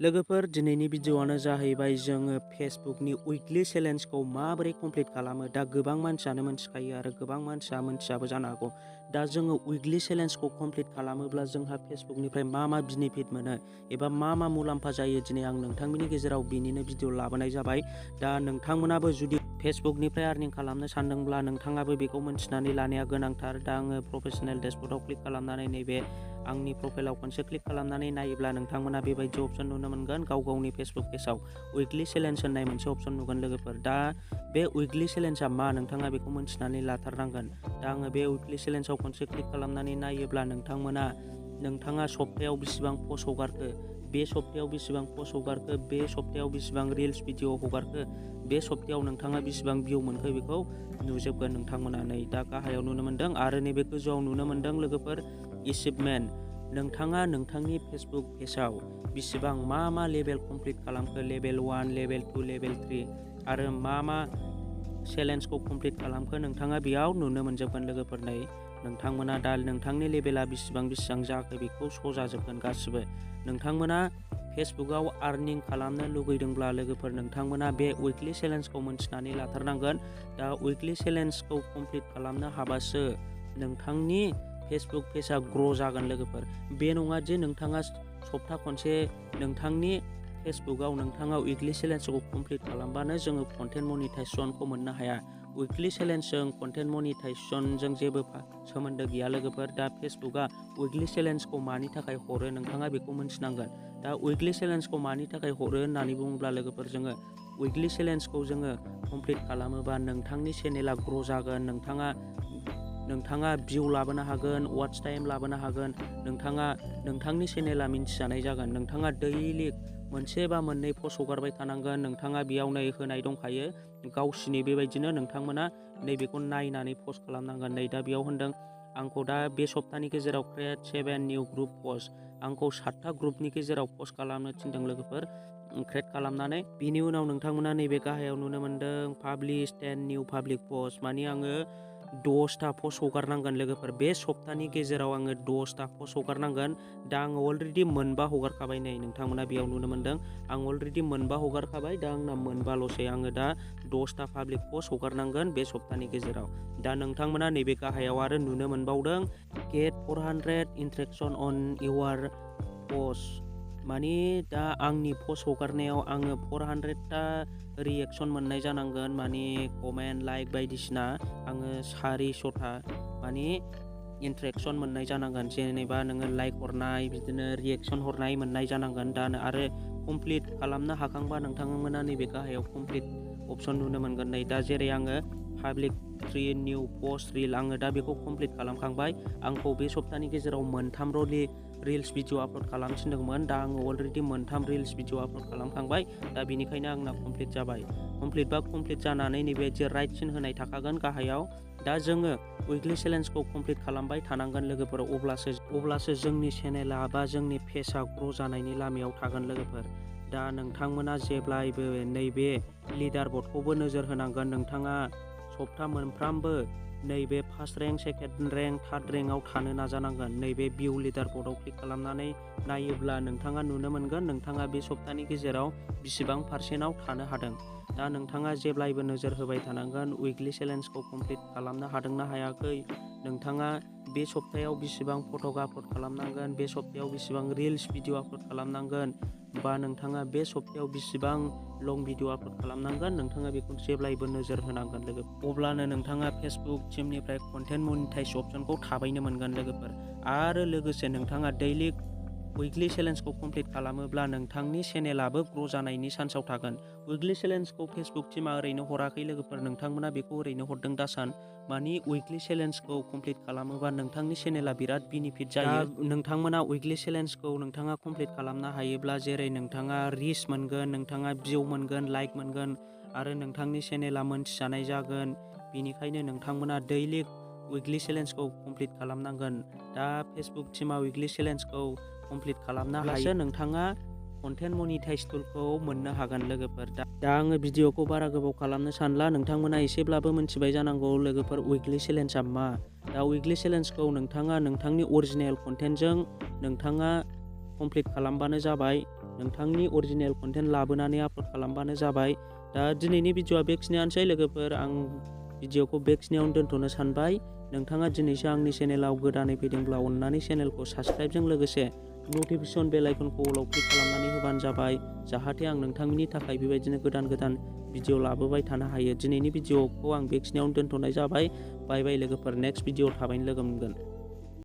लोगोफोर दिनैनि भिडिअआनो जाहैबाय जोङो फेसबुकनि उइकलि चेलेन्जखौ माबोरै कमप्लिट खालामो। दा गोबां मानसियानो मिथिखायो आरो गोबां मानसिया मिथियाबो जानो हागौ। दा जोङो उइकलि चेलेन्जखौ कमप्लिट खालामोब्ला जोंहा फेसबुकनिफ्राय मा बेनिफिट मोनो एबा मा मुलाम्फा जायो, दिनै आं नोंथांमोननि गेजेराव बिनिनो भिडिअ लाबोनाय जाबाय। दा नोंथांमोनाबो जुदि फेसबुकनिफ्राय आर्निं खालामनो सानदोंब्ला नोंथाङाबो बेखौ मिथिनानै लानाया गोनांथार। दा आङो प्रफेसनेल डेशबर्डआव क्लिक खालामनानै नैबे आंनि प्रफाइलाव खनसे क्लिक खालामनानै नायोब्ला नोंथांमोना बेबायदि अपसन नुनो मोनगोन। गाव गावनि फेसबुक पेजाव उइकलि चेलेन्ज होननाय मोनसे अपसन नुगोन लोगोफोर। दा बे उइकलि चेलेन्जआ मा, नोंथाङा बेखौ मिथिनानै लाथारनांगोन। दा आङो बे उइकलि चेलेन्जआव खनसे क्लिक खालामनानै नायोब्ला नोंथाङा सप्तायाव बेसेबां पस्ट हगारखो, बे सप्तायाव बेसेबां पस्ट हगारखो, बे सप्तायाव बेसेबां रिल्स भिडिअ हगारखो, बे सप्तायाव नोंथाङा बेसेबां भिउ मोनखो बेखौ नुजोबगोन नोंथांमोना। नै दा गाहायाव नुनो मोनदों आरो नैबे गोजौआव नुनो मोनदों लोगोफोर एचिभमेन्ट। नोंथाङा नोंथांनि फेसबुक पेजाव बेसेबां मा लेभेल कमप्लिट खालामखो, लेभेल 1, लेभेल 2, लेभेल 3 आरो मा चेलेन्जखौ कमप्लिट खालामखो नोंथाङा बेयाव नुनो मोनजोबगोन लोगोफोर। नै नोंथांमोना दा नोंथांनि लेभेला बेसेबां जाखो बेखौ श' जाजोबगोन गासिबो। नोंथांमोना फेसबुकआव आर्निं खालामनो लुगैदोंब्ला लोगोफोर नोंथांमोना बे उइकलि चेलेन्जखौ मिथिनानै लाथारनांगोन। दा उइकलि चेलेन्जखौ कमप्लिट खालामनो हाबासो नोंथांनि फेसबुक पेजआ ग्र' जागोन लोगोफोर। बे नङा जे नोंथाङा सप्ता खनसे नोंथांनि फेसबुकआव नोंथाङा उइकलि चेलेन्जखौ कमप्लिट खालामबानो जोङो कन्टेन्ट मनिटाइजेसनखौ मोननो हाया। उइकलि चेलेन्जजों कन्टेन्ट मनिटाइजेसनजों जेबो सोमोन्दो गैया लोगोफोर। दा फेसबुकआ उइकलि चेलेन्जखौ मानि थाखाय हरो नोंथाङा बेखौ मिथिनांगोन। दा उइकलि चेलेन्जखौ मानि थाखाय हरो होननानै बुङोब्ला लोगोफोर, जोङो उइकलि चेलेन्जखौ जोङो कमप्लिट खालामोबा नोंथांनि चेनेला ग्र' जागोन। नोंथाङा भिउ लाबोनो हागोन, वाच टाइम लाबोनो हागोन, नोंथांनि चेनेला मिन्थिजानाय जागोन। नोंथाङा दैलि मोनसे बा मोननै पस्ट हगारबाय थानांगोन। नोंथाङा बेयाव नै होनाय दंखायो गावसिनि, बेबायदिनो नोंथांमोना नैबेखौ नायनानै पस्ट खालामनांगोन। नै दा बेयाव होनदों आंखौ दा बे सप्तानि गेजेराव क्रिएट 7 निउ ग्रुप पस्ट, आंखौ 7था ग्रुपनि गेजेराव पस्ट खालामनो थिनदों लोगोफोर। क्रिएट खालामनानै बिनि उनाव नोंथांमोना नैबे गाहायाव नुनो मोनदों पाब्लिश 10 निउ पाब्लिक पस्ट, माने आङो 10था पस्ट हगारनांगोन लोगोफोर। बे सप्तानि गेजेराव आङो 10था पस्ट हगारनांगोन। दा आङो अलरेडि 4 हगारखाबाय। नै नोंथांमोना बेयाव नुनो मोनदों आं अलरेडि 4 हगारखाबाय। दा आंना 4ल'सै, आङो दा 10था पाब्लिक पस्ट हगारनांगोन बे सप्तानि गेजेराव। दा नोंथांमोना नैबे गाहायाव आरो नुनो मोनबावदों गेट 400 इन्ट्रेक्शन अन इउर पस्ट, माने दा आंनि पस्ट हगारनायाव आङो 400था रिएक्शन मोननाय जानांगोन, माने कमेन्ट, लाइक बायदिसिना आङो 400था माने इन्ट्रेक्शन मोननाय जानांगोन। जेनेबा नोङो लाइक हरनाय, बिदिनो रिएक्शन हरनाय मोननाय जानांगोन। दा आरो कमप्लिट खालामनो हाखांबा नोंथांमोना नैबे गाहायाव कमप्लिट अपसन नुनो मोनगोन। नै दा जेरै आङो पाब्लिक 3 निउ पस्ट रिल, आङो दा बेखौ कमप्लिट खालामखांबाय। आंखौ बे सप्तानि गेजेराव 3 रिल्स भिडिअ आपल'ड खालामनो थिनदोंमोन। दा आङो अलरेडि 3 रिल्स भिडिअ आपल'ड खालामखांबाय। दा बेनिखायनो आंना कमप्लिट जाबाय। कमप्लिट जानानै नैबे जे राइट सिन होनाय थाखागोन गाहायाव। दा जोङो उइकलि चेलेन्जखौ कमप्लिट खालामबाय थानांगोन लोगोफोर, अब्लासो जोंनि चेनेला बा जोंनि पेजआ ग्र' जानायनि लामायाव थागोन लोगोफोर। दा नोंथांमोना जेब्लायबो नैबे लिडार बर्डखौबो नोजोर होनांगोन। नोंथाङा सप्ता मोनफ्रामबो नैबे first rank, second rank, third रेंकआव थानो नाजानांगोन। नैबे भिउ लिडार बर्डआव क्लिक खालामनानै नायोब्ला नोंथाङा नुनो मोनगोन नोंथाङा बे सप्तानि गेजेराव बेसेबां पारसेन्टआव थानो हादों। दा नोंथाङा जेब्लायबो नोजोर होबाय थानांगोन उइकलि चेलेन्जखौ कमप्लिट खालामनो हादोंना हायाखै, नोंथाङा बे सप्तायाव बेसेबां फटक आपल'ड खालामनांगोन, बे सप्तायाव बेसेबां रिल्स भिडिअ आपल'ड खालामनांगोन, बा नोंथाङा बे सप्तायाव बेसेबां लं भिडिअ आपल'ड खालामनांगोन, नोंथाङा बेखौ जेब्लायबो नोजोर होनांगोन लोगो। अब्लानो नोंथाङा फेसबुक टिमनिफ्राय कन्टेन्ट मनिटाइज अपसनखौ थाबैनो मोनगोन लोगोफोर। आरो लोगोसे नोंथाङा दैलि उइकलि चेलेन्जखौ कमप्लिट खालामोब्ला नोंथांनि चेनेलाबो ग्र' जानायनि चान्सआव थागोन। उइकलि चेलेन्जखौ फेसबुक टिमा ओरैनो हराखै लोगोफोर, नोंथांमोना बेखौ ओरैनो हरदों दासान। मानि उइकलि चेलेन्जखौ कमप्लिट खालामोबा नोंथांनि चेनेला बिराद बेनिफिट जायो। नोंथांमोना उइकलि चेलेन्जखौ नोंथाङा कमप्लिट खालामनो हायोब्ला जेरै नोंथाङा रिच मोनगोन, नोंथाङा भिउ मोनगोन, लाइक मोनगोन आरो नोंथांनि चेनेला मोनथिजानाय जागोन। बेनिखायनो नोंथांमोना दैलि उइकलि चेलेन्जखौ कमप्लिट खालामनांगोन। दा फेसबुक टिमा उइकलि चेलेन्जखौ कमप्लिट खालामनो हायोब्लासो नोंथाङा कन्टेन्ट मनिटाइज टुलखौ मोननो हागोन लोगोफोर। दा आङो भिडिअखौ बारा गोबाव खालामनो सानला, नोंथांमोना एसेब्लाबो मिथिबाय जानांगौ लोगोफोर उइकलि चेलेन्जआ मा। दा उइकलि चेलेन्जखौ नोंथाङा नोंथांनि अरिजिनेल कन्टेन्टजों नोंथाङा कमप्लिट खालामबानो जाबाय नोंथांनि अरिजिनेल कन्टेन्ट लाबोनानै आपल'ड खालामबानो जाबाय। दा दिनैनि भिडिअआ बेखिनियानोसै लोगोफोर आं भिडिअखौ बेखिनियावनो दोनथ'नो सानबाय। नोंथाङा दिनैसो आंनि चेनेलाव गोदानै फैदोंब्ला अननानै चेनेलखौ साबस्क्राइबजों लोगोसे नटिफिकेसन बेल आइकनखौ अलाव क्लिक खालामनानै होबानो जाबाय जाहाथे आं नोंथांनि थाखाय बेबायदिनो गोदान गोदान भिडिअ लाबोबाय थानो हायो। दिनैनि भिडिअखौ आं बेखिनियावनो दोनथ'नाय जाबाय। बाय बाय लोगोफोर नेक्स्ट भिडिअ थाबैनो लोगो मोनगोन।